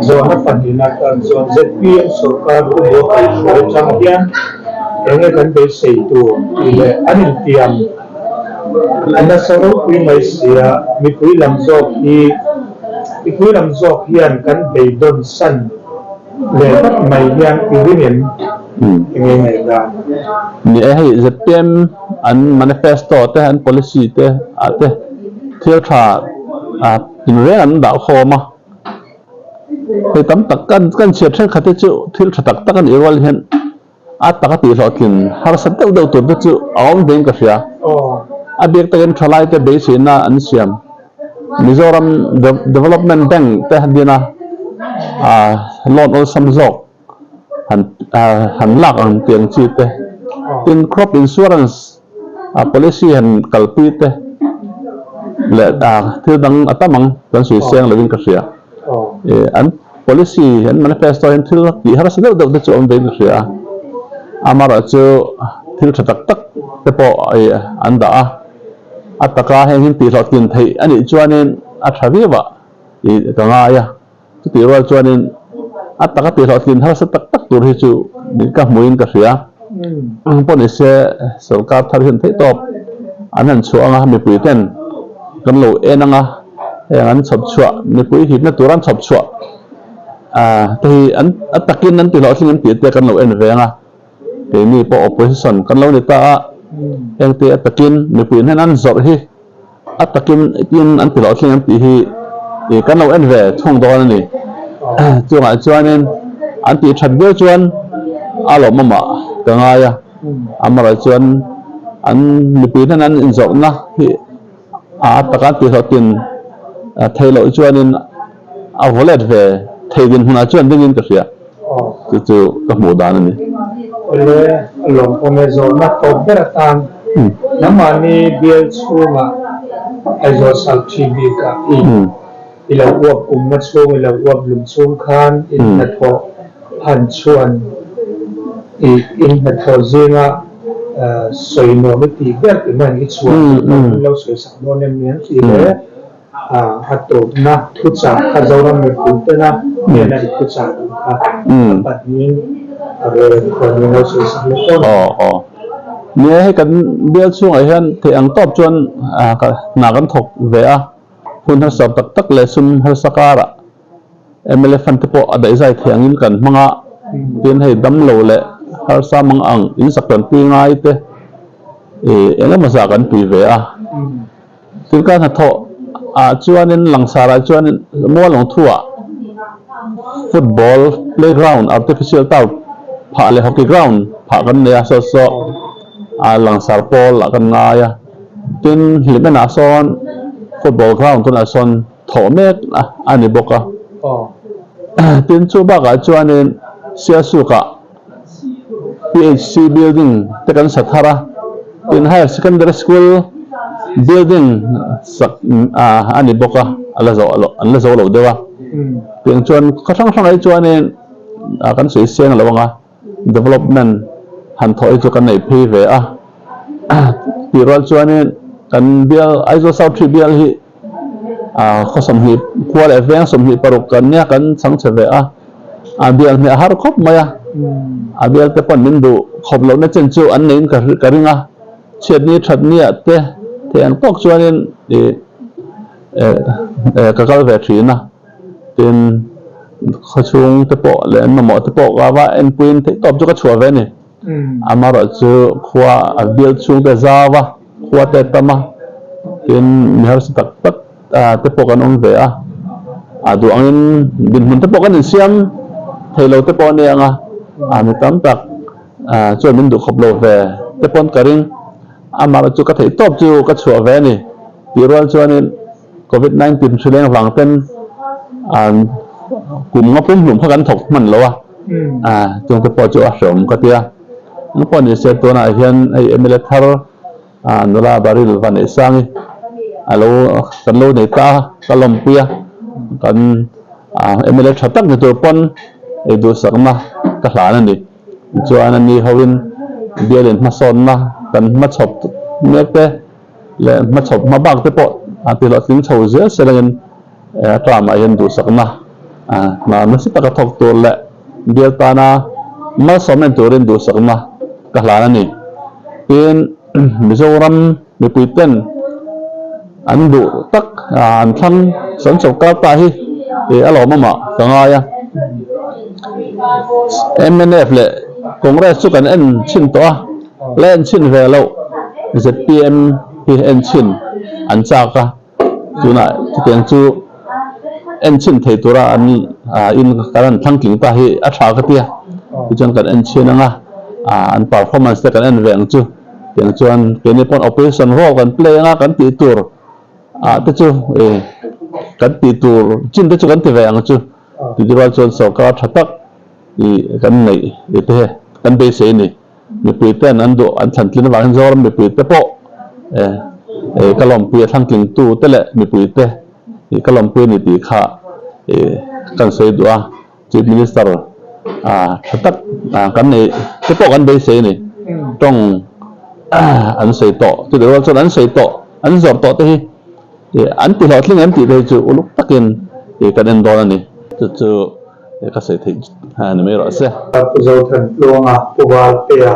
zawhna pahnihna tan chuan zpm sorkar ruhbaw kaihhruai atang hian enge kan beisei tur tih leh an intiam a nasa ropui mai sia, mipui lam zawk hi mipui lam zawk hian kan beidawn san leh vat mai hian i ring em? Enge ngaihdan? Ni e, hei zpm an manifesto te an policy te ah te thil tha tinreng an dah khawm a, hei tam tak kan kan chhiat thenkhat te chu thil tha tak tak a nih rual hian a taka tih hlawhtlin harsa deuh deuh tur te chu a awm vein ka hria. A biak takin thalai te beiseina an siam. Mizoram Development Bank te dina loan awlsam zawk han han lak ang tih ang chi te, tin crop insurance policy han kalpui te leh thil dang a tam ang kan sawi seng lovin ka hria. An policy an manifesto hian thil tih harsa deuh deuh te chu awm vein ka hria a, amaherawhchu thil tha tak tak te pawh an dah a, a taka heng hi tihhlawhtlin theih a nih chuanin a tha viau ah ka ngai a. Chutih rual chuanin a taka tihhlawhtlin harsa tak tak tur hi chu ka hmuhin ka hria. Ang pawh ni se sorkar thar hian theih tawp an han chhuah anga mipui ten kan lo en anga heng an chhawp chhuah mipui hipna tur an chhawp chhuah te hi an a takin an tihhlawhtling an tih te kan lo en ve anga keini pawh opposition kan lo ni ta a heng te a takin mipui hnen an zawrh hi A takin tin an ti loh thleng an tih hi ih kan lo en ve thung dawn a ni. Chungah chuanin an tih that viau chuan a lawmawmah ka ngai a, amaherawhchu chuan an mipui hnen an inzawrhna hi a taka an tihhlawh tin theih loh chuanin a vaw let ve thei dinhmunah chuan dingin ka hria. Chu chu ka hmuh dan a ni. Awle, a lawmawm e zawhna tawp ber atan. Nangmahni bial chhungah Aizawl South Ṭhi bikah i i lo uap kumna chhung, i lo uap lum chhung khan in hnathawh han chhuan i in hnathawh zinga sawi nuam i tih ber tih hman i chhuah tih pawh min lo sawi sak dawn em ni ang tih leh a tawpna thuchah kha Zoram mipui tena hnena i thuchah duh kha a pahnihin a rawn khawn min lo sawi sak leh dawn a ni. Nia hei kan bial chhungah hian theih ang tawp chuan hna kan thawk ve a, hun harsa tak tak leh sum harsa karah mla fund te pawh a daihzai thei angin kan hmang a, tin hei damlo leh harsa mang ang insak tanpui ngai te eng emaw zah kan pui ve a. Thil ka hnathawh ah chuanin langsar ah chuanin mualawng thu ah football playground artificial turf phah leh hockey ground phah kan nei a saw saw a langsar pawl ah kan ngai a tin hlimena ah sawn football ground tunah sawn thawh mek a ni bawk a tin chu bakah chuanin Sialsuk ah PHC building te kan sa thar a, tin Higher Secondary School building sak a ni bawk a, a la zawh loh an la zo loh deuh a. Tiang chuan khaw hrang hrangah hi chuanin kan sawi seng lo ang a, development han thawh hi chu kan neih phei ve a. Tih rual chuanin kan bial Aizawl South Hrih bial hi khaw 20 khua leh veng 26 kan nia kan chhang chhe ve a. A bial hmeh a har khawp mai a, a bial te pawn min duh khawp lohna chen chu an neiin ka ka ring a, chhiatni thatni ah te thei ang tawk chuanin ih eh ka kal ve thin a, tin khawchhung te pawh leh an mamawh te pawh ka va enpuiin theih tawp chu ka chhuah ve a ni. Amaherawhchu khua a bial chhung te zau a, khua te tam a, tin mi harsa tak tak te pawh kan awm ve a, a duh angin dinhmun te pawh kan insiam thei lo te pawh a ni ang a, a mi tam tak chuan min duh khawp lo ve te pawn ka ring. Amaherawhchu ka theih tawp chu ka chhuah ve a ni tih rual chuanin Covid 19 hri leng vang ten kum nga pumhlum kha kan thawk hman lo a, chung te pawh chu a hreawm ka ti a. Engpawh pawh ni se tunah hian hei mla thar nula Baryl Vaneihsangi a lo kan lo nei ta a, ka lawmpui a, kan mla tha tak ni tur pawn ei duhsakna ka hlan a ni. Tichuan a ni hoin bialin hmasawnna kan hmachhawp mek te, leh hmachhawp hma bak te pawh a ti hlawhtling chho zel selangin a term-ah hian duhsakna hna nasa taka thawk tur leh bial tana malsawm en turin duhsakna ka hlan a ni. Tin, Mizoram mipui ten an duh tak an thlang sawn sawrkar ta hi a lawmawmah ka ngai a. Mnf leh Congress chu kan en chhin tawh a. La en chhin ve loh zpm hi en chhin an chak a, tunah chutiang chu en chhin thei tura an in kan han thlang tling ta hi a tha ka tia, tichuan kan en chhin ang a, an performance te kan en ve ang chu, tiang chuan keini pawn opposition role kan play ang a kan tih tur ah te chu kan tih tur chin te chu kan ti ve ang chu, tichuan chuan sorkar tha tak i kan neih te kan beisei a ni. Mipui ten an duh an thlan tlin avangin Zoram mipui te pawh eh ka lawmpui a thlang tling tu te leh mipui te ih ka lawmpui a ni tih kha ih kan sawi duh a, Chief Minister ah tha tak kan nei te pawh kan beisei a ni. Tawng an sawi tawh chutih rual chuan an sawi tawh an zawrh tawh te hi ih an ti hlawhtling em tih te hi chu uluk takin ih kan en dawn a ni. Chu chu. He ka sawi theih a ni mai rawh se. Pu Zothantluanga, Pu Valtea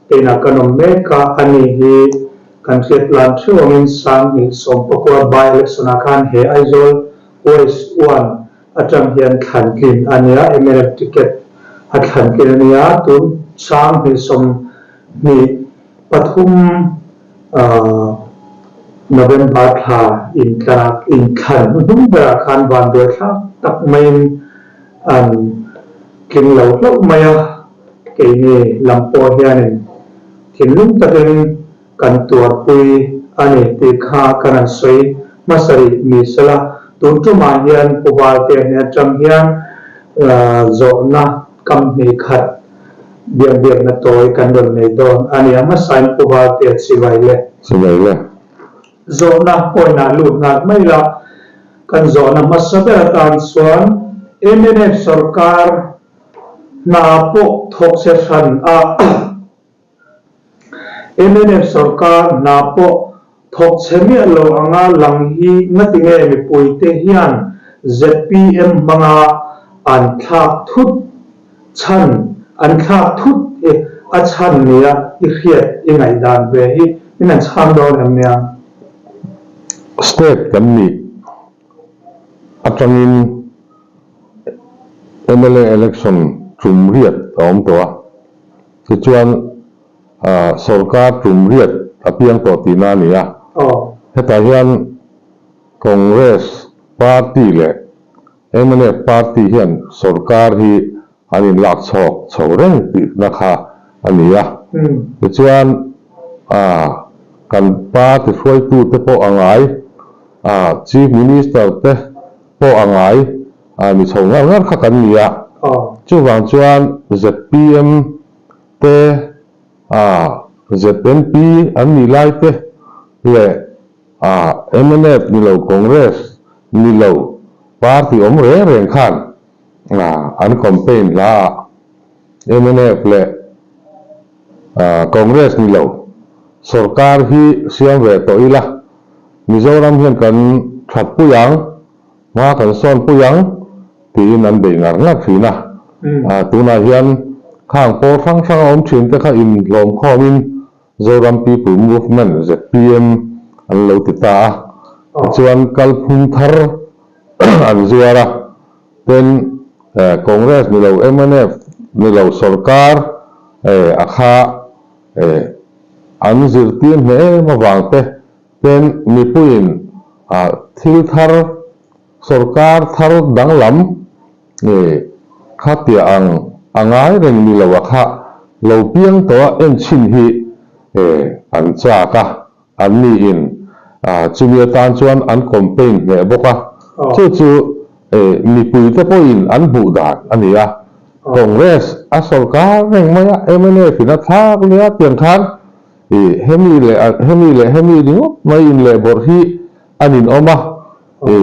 teinah kan awm mek a, ani hi kan hriat lan theuh angin 2019 by election ah khan he Aizawl West 1 atang hian thlan tlin a nia, mnf ticket a thlan tlin a nia, tun 2023 November thla intlanak inthlan hnuhnung berah khan vanduai thlak tak maiin an tling lo hlauh mai a, keini lam pawh hianin thinlung takin kan tuarpui a ni tih kha kan han sawi hmasa rih ni sela, tun tumah hian Pu Valtea hnen atang hian zawhna kam hnih khat. Biak biakna tawi kan rawn nei dawn a ni. A hmasain Pu Valtea Chibai le. Chibai le. Zawhna point-ah lut nghal mai la, kan zawhna hmasa ber atan chuan mnf sorkar hna pawh thawk che hran a, mnf sorkar hna pawh thawk che miah lo anga lang hi ngatinge mipuite hian zpm hmanga an thlak thut chhan an thlak thut hi a chhan nia i hriat i ngaihdan ve hi min an chhang dawn em nia? State kan nih atangin mla election tum riat a awm tawh a, tichuan sorkar tum riat a piang tawh tihna a ni a. Hetah hian Congress party leh Mnf party hian sorkar hi an inlak chhawk chho reng tihna kha a ni a. Tichuan, kan party hruaitute pawh a ngai, Chief Minister te pawh a ngai ni chho ngar ngar kha kan ni a. Chuvang chuan zpm te, ZNP an nih lai te leh A mnf ni lo Congress ni lo party awm reng reng khan an campaign hla ah mnf leh Congress ni lo sorkar hi siam ve tawh ila Mizoram hian kan that pui ang hma kan sawn pui ang tiin an beih ngar ngar thin a. Tunah hian khang pawl hrang hrang a awm thin te kha inhlawm khawmin Zoram People Movement, zpm, an lo ti ta a, tichuan kalphung thar an zuar a, ten Congress ni lo mnf ni lo sorkar a kha an zirtir hneh em avang te ten mipuiin thil thar sorkar thar danglam Nge, khatia ang a ngai reng ni lo a kha lo piang tawh a en chhin hi e an chak a, an ni in chumi atan chuan an campaign hneh bawk a, chu chu e mipui te pawhin an hmuh dan a ni a, Congress a sorkar reng mai a, mnf in a thlak leh a tiang khan e hemi leh hemi leh hemi ringawt mai in leh bawrh hi an in awm a, e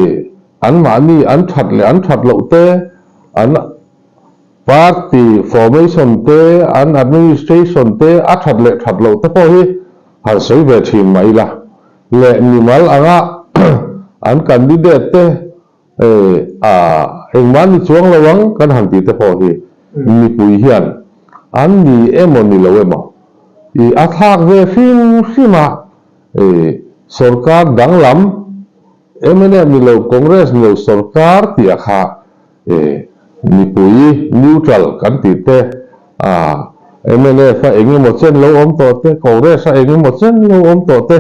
Anmahni an that leh an that loh te, an party formation te, an administration te a that leh that loh te pawh hi han sawi ve thin mah ila. Leh mimal anga an candidate te a engmah ni chuang lo ang kan han tih te pawh hi mipui hian an ni emaw ni lo emaw i a thlak ve hrim hrim a, sorkar danglam Mnf ni lo Congress ni lo sorkar tih a kha e mipui neutral kan tih te a mnf a eng emaw chen lo awm tawh te Congress a eng emaw chen lo awm tawh te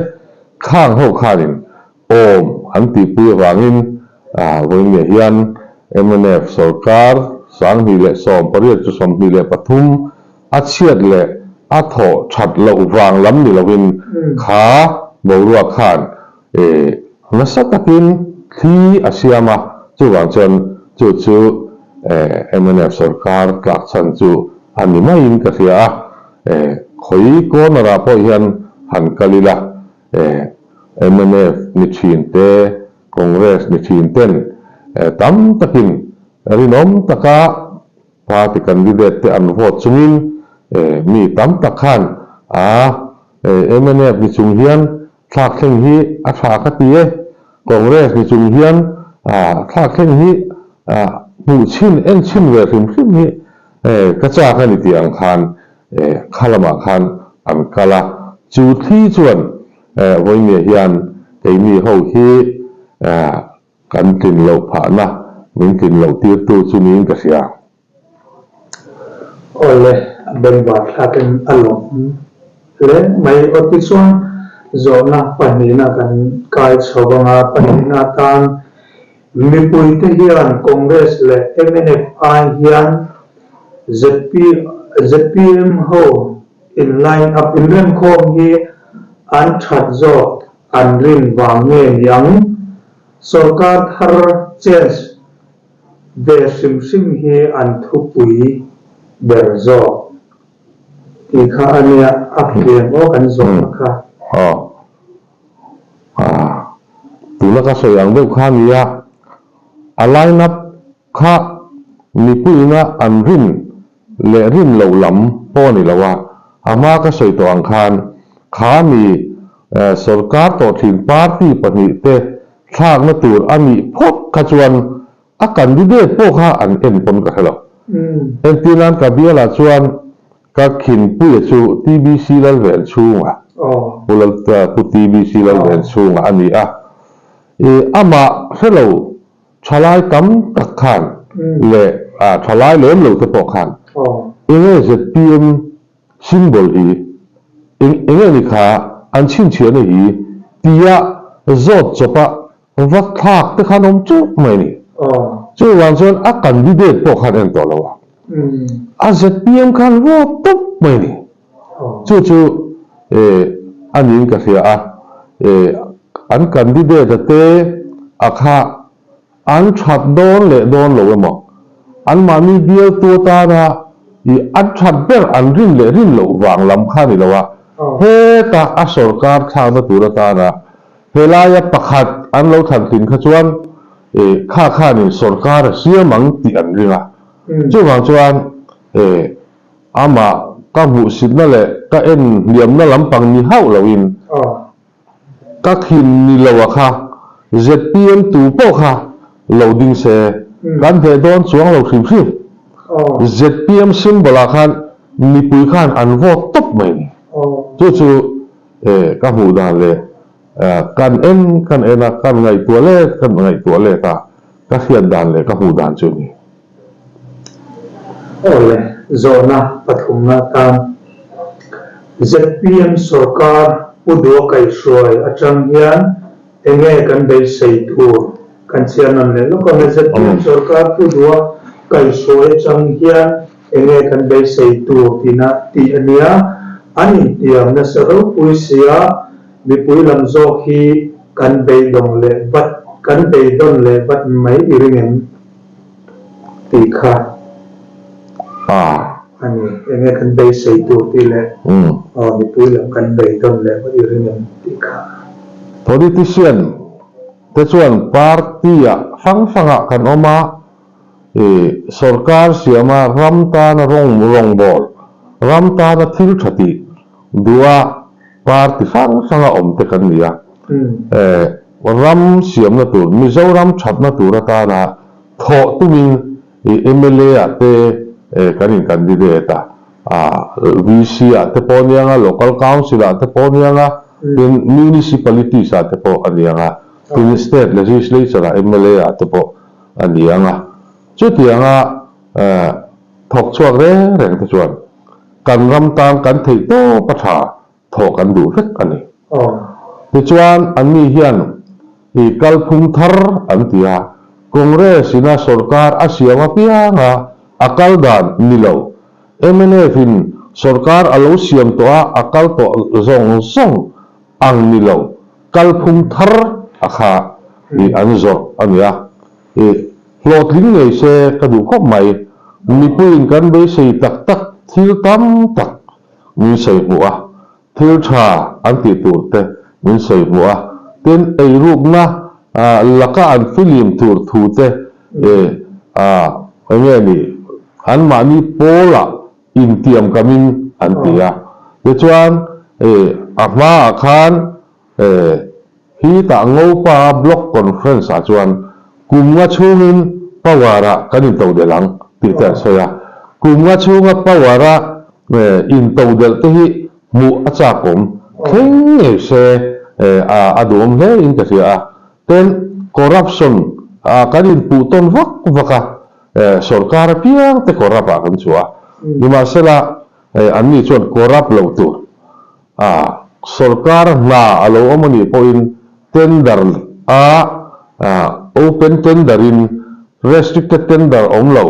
khang ho khanin awm an tihpui avangin a vawiinah hian mnf sorkar 2018 chu 23 a chhiat leh a thawh that loh vang lam ni lovin kha boruak khan E, nasa takin thli a siam a, chuvang chuan chu chu e mnf sorkar tlak chhan chu a ni maiin ka hria a, e khawi corner ah pawh hian han kal ila, e mnf ni thin te, Congress ni thin ten e tam takin rinawm taka party candidate te an vote chungin e mi tam tak khan a e mnf ni chung hian Thlak thleng hi a tha ka ti e. Congress ni chung hian thlak thleng hi hmuh chhin, en chhin ve hrim hrim hi ka chak a ni tih ang khan kha lamah khan an kal a. Chu thli chuan vawiinge hian keini ho hi kan tlin loh phahna min tlin loh tirtu chu niin ka hria. Awle, a bengvar thlakin a lawm hle mai. Aw tichuan zawhna pahnihna kan kai chho vang a, pahnihna atan mipuite hian Congress leh mnf ai hian zpm ho in line up inremkhawm hi an that zawk an rin vang nge niang? Sorkar thar change Ve hrim hrim hi an thupui ber zawk. Tih kha a nia, a hliam aw kan zawhna kha. Aw. Tuna ka sawi ang deuh kha a nia, a line up kha mipuiina an rin leh rin loh lam pawh a ni lo a, a hma ka sawi tawh ang khan kha mi sorkar tawh thin party pahnihte thlakna tur a nih phawt kha chuan A candidate pawh kha an en pawn ka hre lo. Entirnan ka bialah chuan ka khinpuia chu TBC Lalven chhunga, Pu Lal Pu TBC Lalven chhunga a ni a. I amah hre lo thalai tam tak khan leh thalai lem lo te pawh khan enge zpm symbol hi eng enge ni kha an chhinchhiahna hi tia zawt chawpa Va thlak te khan awm teuh mai a ni. Chuvang chuan a candidate pawh khan en tawh lo a. A zpm khan vote tawp mai a ni. Chu chu a niin ka hria a. An candidate a te a kha an that dawn leh dawn lo emaw, anmahni bialtu atana an that ber an rin leh rin loh vang lam kha a ni lo a. Heta a sorkar thlakna tur atana Helaia pakhat an lo thlan thin kha chuan eh kha khanin sorkar a siam ang tih an ring a. Chuvang chuan eh amah ka hmuhsitna leh ka en hliamna lampang ni hauh loin ka khin ni lo a kha zpm tu pawh kha lo ding se kan hneh dawn chuang lo hrim hrim. Zpm symbol ah khan mipui khan an vote tawp mai ni. Chu chu Eh, ka hmuh dan leh kan en kan en a, kan ngaihtuah let kan ngaihtuah let a, ka hriat dan leh ka hmuh dan chu ni. Aw le, zawhna pathumna atan zpm sorkar Pu Dua kaihruai atang hian enge kan beisei tur kan chhiar nawn leh lawk ang e. Zpm sorkar Pu Dua kaihruai atang hian Enge kan beisei tur tina tih a nia, an intiam nasa ropui sia, mipui lam zawk hi kan beidawng leh vat, kan beidawn leh vat mai i ring em? Tih kha a ni. Enge kan beisei tur tih leh mipui lam kan beidawn leh vat i ring em tih kha. Politician te chuan party-ah hrang hrangah kan awm a, I sorkar siama ram tana rawng rawngbâwl, ram tana thil tha tih duha party hrang hranga awm te kan ni a. Ram siamna tur, Mizoram thatna tur atana thawh tumin i mla ah te kan in candidate a, VC ah te pawh a niang a, Local Council ah te pawh a niang a, tin Municipalities ah te pawh a niang a, tin State Legislature ah mla ah te pawh a ni ang a. Chutianga thawk chhuak reng reng te chuan kan ram tan kan theih tawp a tha thawh kan duh vek a ni. Tichuan anni hian i kalphung thar an ti a, Congress ina sorkar a siam apianga a kal dan ni lo. Mnf in sorkar a lo siam tawh a, a kal tawh zawng zawng ang ni lo. Kalphung thar a kha i an zawrh a nia. I hlawhtling ngei se ka duh khawp mai. Mipuiin kan beisei tak tak thil tam tak min sawi hmuh a, thil tha an tih tur te min sawi hmuh a, tin eirukna laka an filim tur thu te enge ni anmahni pawlah intiam kamin an ti a. Tichuan a hmaah khan hi tah Ngopa Block Conference ah chuan kum nga chhungin power ah kan intodelh ang tih te an sawi a. Kum nga chhunga power a intodelh te hi hmuh a chakawm thleng ngei se a duhawm hle in ka hria a. Tin, corruption ah kan inpuh tawn vak vak a, Sorkar apiang te corrupt ah kan chhuah a, nimahsela anni chuan corrupt lo tur a sorkar hna a lo awm a nih pawhin tender a open tender in restricted tender awm lo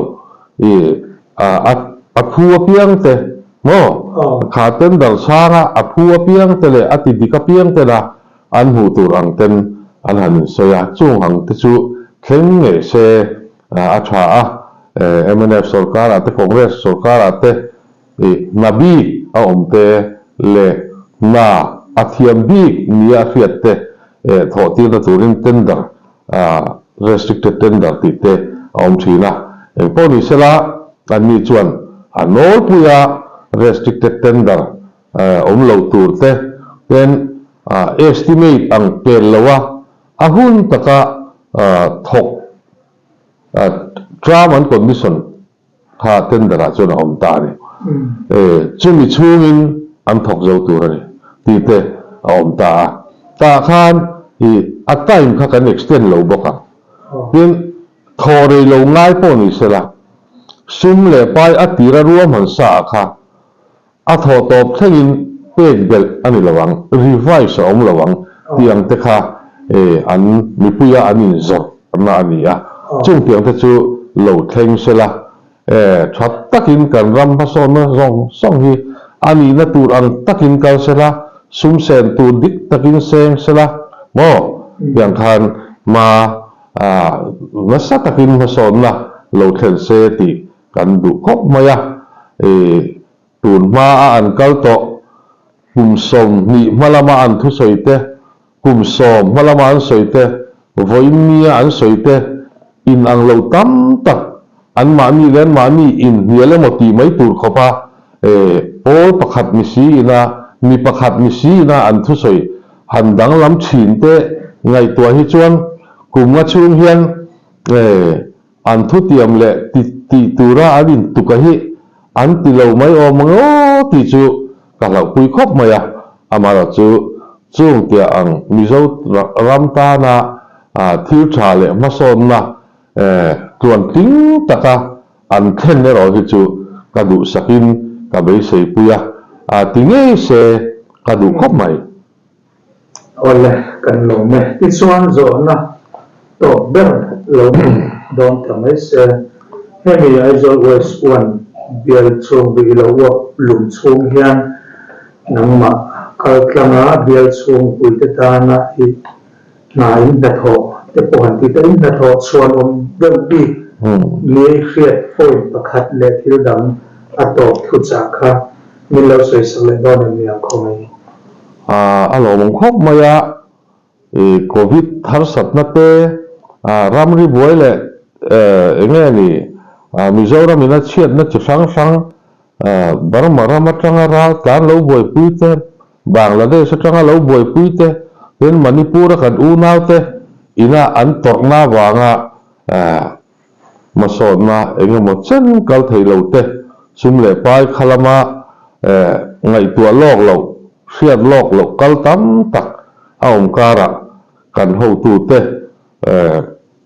i a phu apiang te maw kha tender chhanga a phu apiang te leh a ti dik apiang tena an hmuh tur ang ten an han insawi a, chung ang te chu thleng ngei se a tha a, mnf sorkarah te Congress sorkarah te i hna bik. a awm te leh hna a thiam bik nia a hriat te thawh tirna turin tender, restricted tender tih te a awm thin a. Engpawh ni sela, anni chuan a nawlpuia restricted tender awm lo tur te ten estimate ang pel loa a hun taka thawk term and condition kha tender ah chuan a awm ta a ni. Chumi chhungin an thawk zo tur a ni tih te a awm ta a. Tah khan i a time kha kan extend lo bawk ang. Tin, thaw rei lo ngai pawh ni sela, sum leh pai a tira ruahman sa ah kha A thawh tawp thlengin pek belh a ni lo ang, revise a awm lo ang tih ang te kha an mipuia an inzawrhna a ni a. Chung tiang te chu lo thleng se la, tha takin kan ram hmasawnna zawng zawng hi a nihna tur ang takin kal se la, sum sen tur dik takin seng se la maw tiang khan hma nasa takin hmasawnna lo thlen se tih Kan duh khawp mai a, i tun hma a an kal tawh, kum 20 hma lama an thusawi te, kum 10 hma lama an sawi te, vawiin nia an sawi te in ang lo tam tak, anmahni leh anmahni inhnial emaw tih mai tur khawp a, i pawl pakhat ni si ina, mi pakhat ni si ina an thusawi han danglam thin te ngaihtuah hi chuan kum nga chhung hian i An thutiam leh ti tih tura an intuka hi an ti lo mai awm ang aw tih chu ka hlauhpui khawp mai a, amaherawh chu chung tia ang Mizo ram tana thil tha leh hmasawnna tluantling taka an thlen erawh hi chu ka duhsakin ka beiseipui a, ti ngei se ka duh khawp mai. Awle, kan lawm e. Tichuan zawhna tawp ber lo ni dawn ta mai se, hemi Aizawl West One bial chhung bik lo uap lum chhung hian nangmah kal tlanga bial chhung puite tana i hna in hnathawh te pawh han ti ta, in hnathawh chhuan awm deuh bik ni hriat point pakhat leh thil dang a tawp thuchah kha min lo sawisak leh dawn em ni ang khawngaih? A lawmawm khawp mai a, i Covid harsatna te, ramri buai leh eng nge ni Mizoram in a chhiatna chi hrang hrang Burma ram atanga ral tlan lo buaipui te, Bangladesh atanga lo buaipui te, tin Manipur a kan unau te ina an tawrhna avanga Hmasawnna eng emaw chen kal thei lo te, sum leh pai kha lama ngaihtuah lawk loh, hriat lawk loh kal tam tak a awm karah kan hotute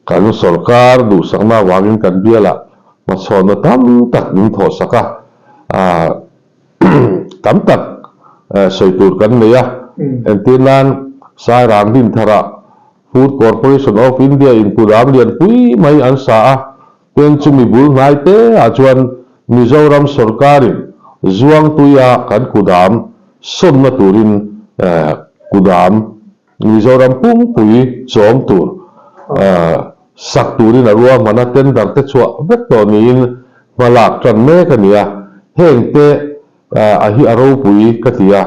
kan sorkar duhsakna avangin kan bialah hmasawnna tam tak min thawhsak a, tam tak sawi tur kan nei a. Entir nan Sairang Dintharah Food Corporation of India in kudam lianpui mai an sa a, tin chumi bul hnai te ah chuan Mizoram sorkarin Zuangtuia kan kudam sawnna turin kudam Mizoram pumpui chawm tur sak turin a ruahman a, tender te chhuah vek tawh niin hma lak tan mek a ni a, heng te a hi a ropui ka ti a,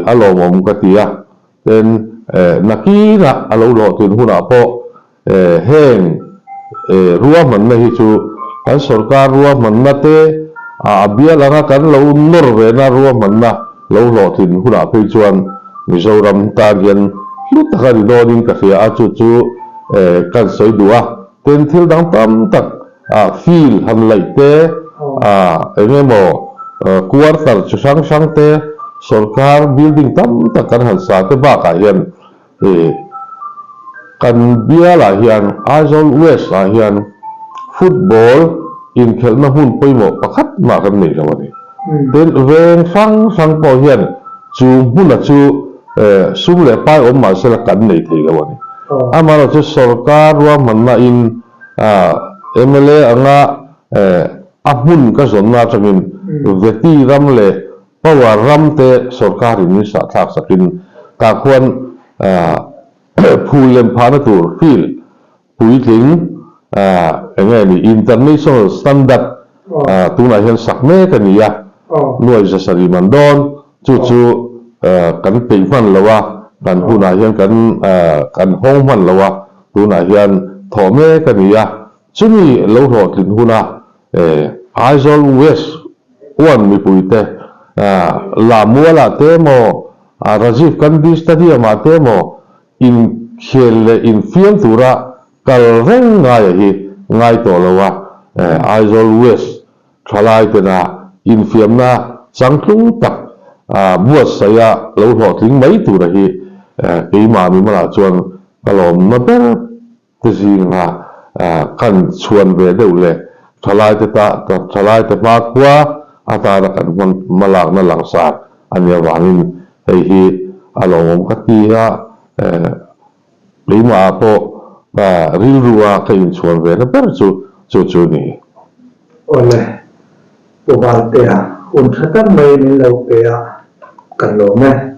a lawmawm ka ti a. Tin, nakinah a lo hlawhtlin hunah pawh heng ruahmanna hi chu kan sorkar ruahmanna te a bial anga kan lo nawr vena ruahmanna lo hlawhtlin hunah phei chuan Mizoram tan hian hlu tak a ni dawnin ka hria a, chu chu kan sawi duh a. Tin, thil dang tam tak field han laih te, eng emaw quarter chi hrang hrang te, sorkar building tam tak kan han sa te bakah hian kan bialah hian Aizawl West ah hian football inkhelhna hmun pawimawh pakhat mah kan nei lo a ni. Tin, veng hrang hrang pawh hian chu hmuna chu sum leh pai awm mahse la kan nei thei lo a ni. Amaherawhchu sorkar ruahmanna in mla anga a hmun ka zawnna atangin Veti ram leh Power ram te sorkarin min sahthlak sakin tah khuan phul lem phahna tur field puitling eng nge ni international standard tunah hian sak mek a ni a. Nuai 700 man dawn. Chu chu kan peih hman lo a, kan hunah hian kan kan hawng hman lo a, tunah hian thawh mek a ni a. Chumi lo hlawhtlin huna Aizawl West one mipuite Lamualah te emaw, Rajiv Gandhi Stadium-ah te emaw inkhel leh infiam tura kal reng ngaia hi ngai tawh lo a, Aizawl West thalai tena infiamna changtlung tak buatsaiha lo hlawhtling mai tura hi keimah mimalah chuan ka lawmna ber te zinga kan chhuan ve deuh leh thalaite ta thalaite hmakhua atana kan hman hmalakna langsar a nih avangin hei hi a lawmawm ka ti a, keimahah pawh rilrua ka inchhuan ve na ber chu chu chu a ni. Awle, Pu Valtea, hun tha tak mai min lo pe a, kan lawm e.